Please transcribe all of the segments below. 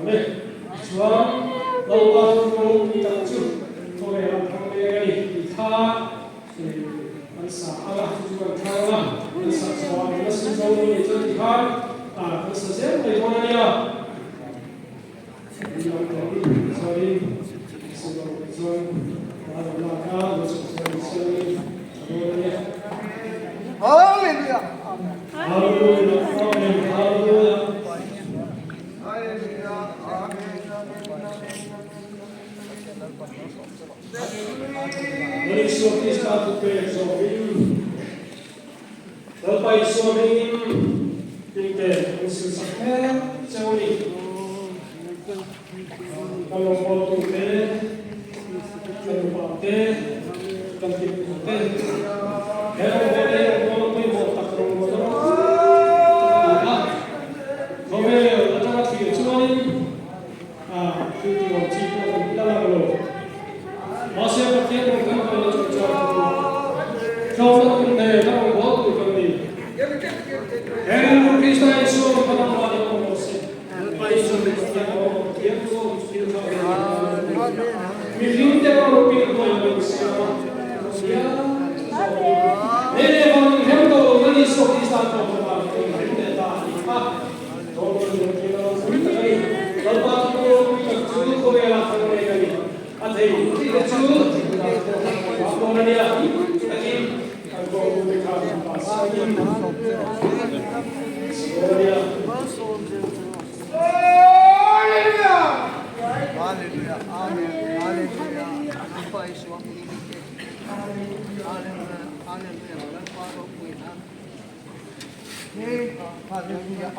awm e. Tichuan, Lalpa chu ropui tak chu khawvelah thang leng a ni tih kha kan sa ang a, chu chu kan thlang ang a, kan sak chhuah ang nasa zo dawn ni chuan tikhan kan sa zel mai dawn a nia. Min lo tawh in chuanin silo chuan a lo lak a, lo chhuk chuan siangin a dawn a nia. Hallelujah! Hallelujah! Amen! Hallelujah! Hallelujah! Amen! Lal Isua Krista thupek zawhin Lalpa Isua hmingin hmingte an silsak mek cheu a ni. Kan rawngbawltute, kan upate, kan hlimtute, he rawngbawlna hi rawngbawlna pawimawh tak rawngbawlna ropui tak a ni a. Khawvel atanga thlir chuanin thil ti awm chi pawh kan la lang lo. Mahse Pathian rawn kan kalna chung chuan ka duh. Tlawmna tur nen a rawngbâwl tur kan ni. He rilru Krista Isua rawn kan awm anih awm rawh se. Pathian awm Pathian chu awm thil kha a ni. Mihringte erawh pil hnuai lo siam a, Pathian chu zawk in. Lei leh van inrem tawh lo nan Isua Krista tlawmna vangin a inrem leh ta a nih kha. Lalpa chu ropui tak chu khawvelah thang reng a ni. A thei tih te chu a dawn a nia. Takin kan kawngtu te khan an pa siangin a dawn a nia. Hallelujah! Amen! Hallelujah! Lalpa Isua hmingin Hallelujah! Hallelujah! Lalpa ropui nan. Hallelujah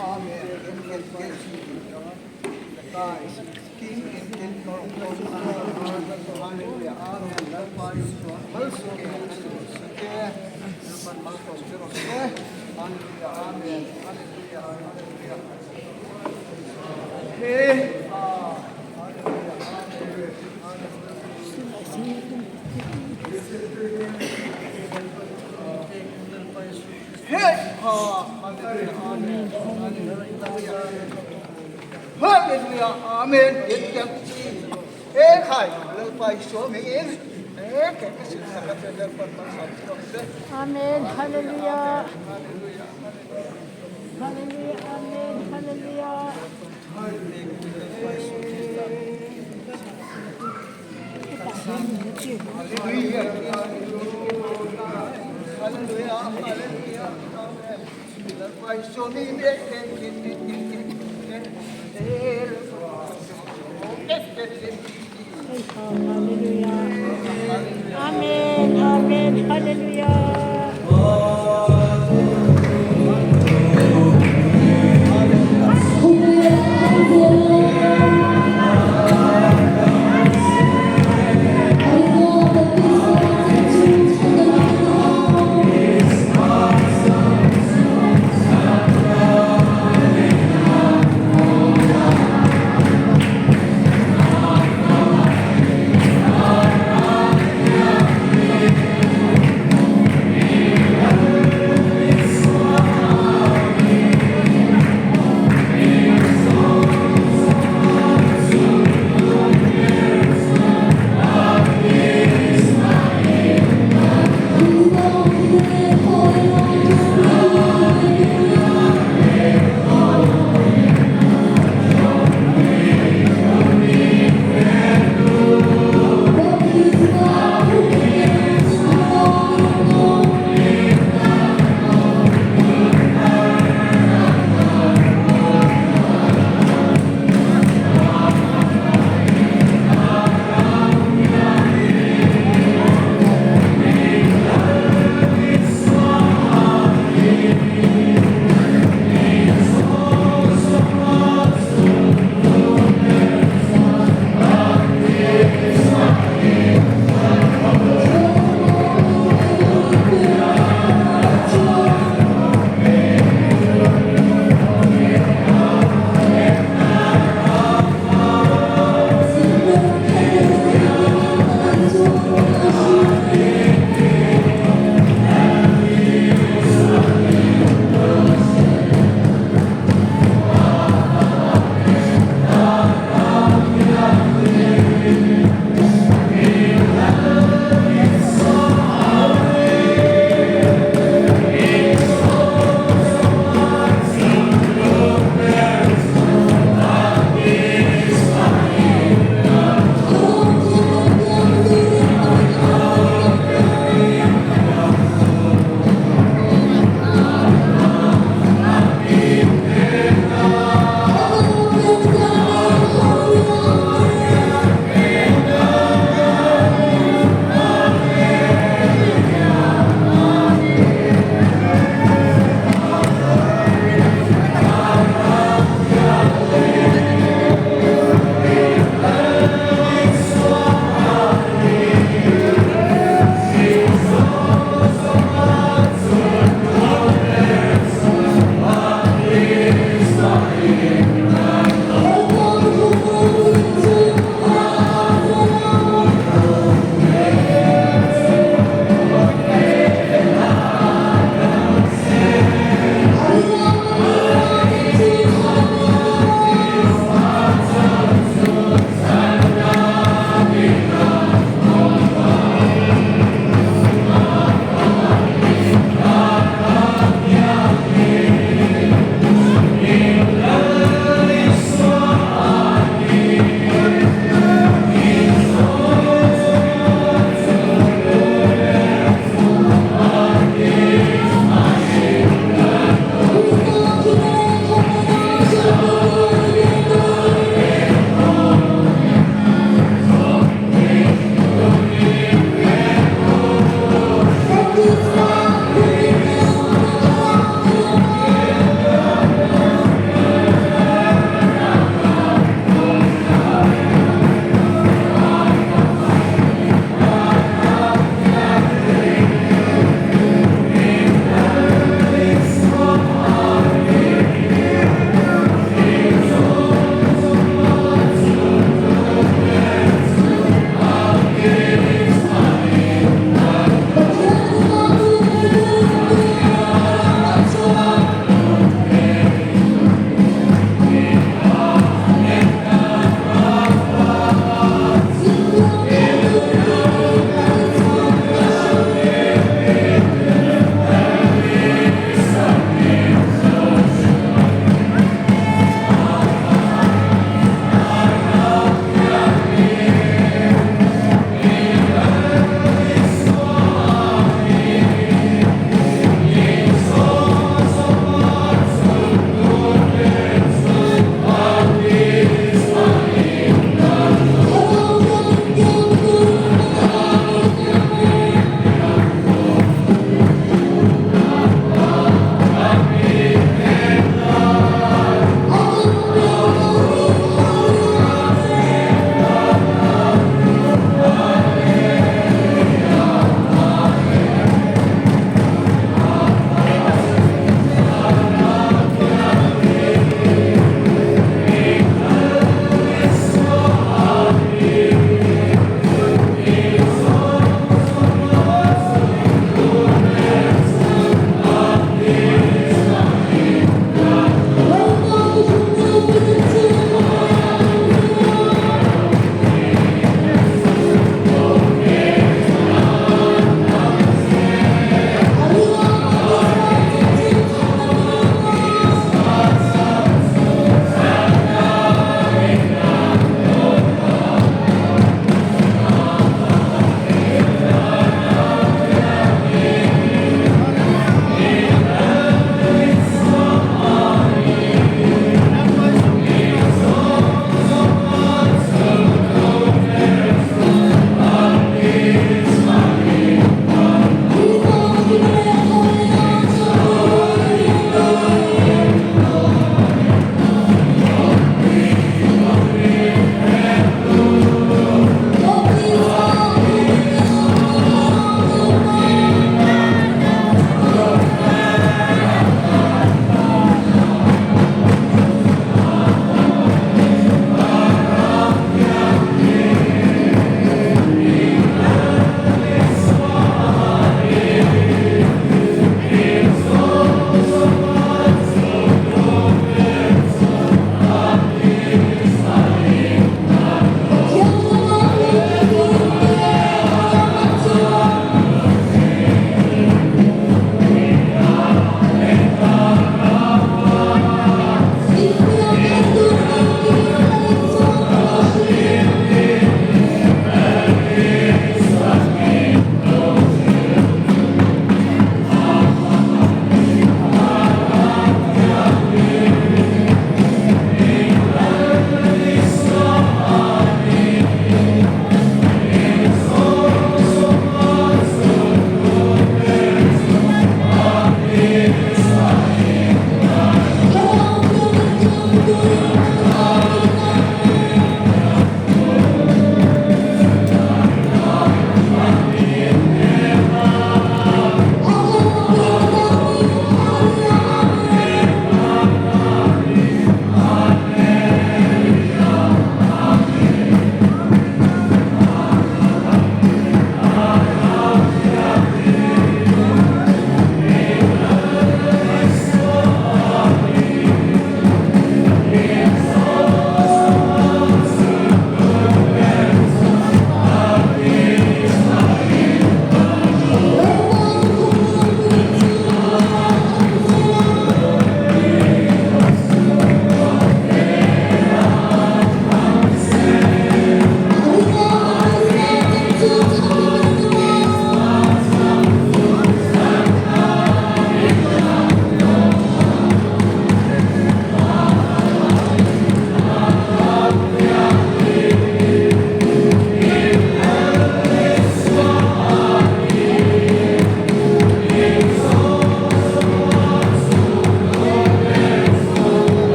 Amen Amen Hallelujah Hallelujah Amen Hallelujah Hallelujah Amen Amen Hallelujah.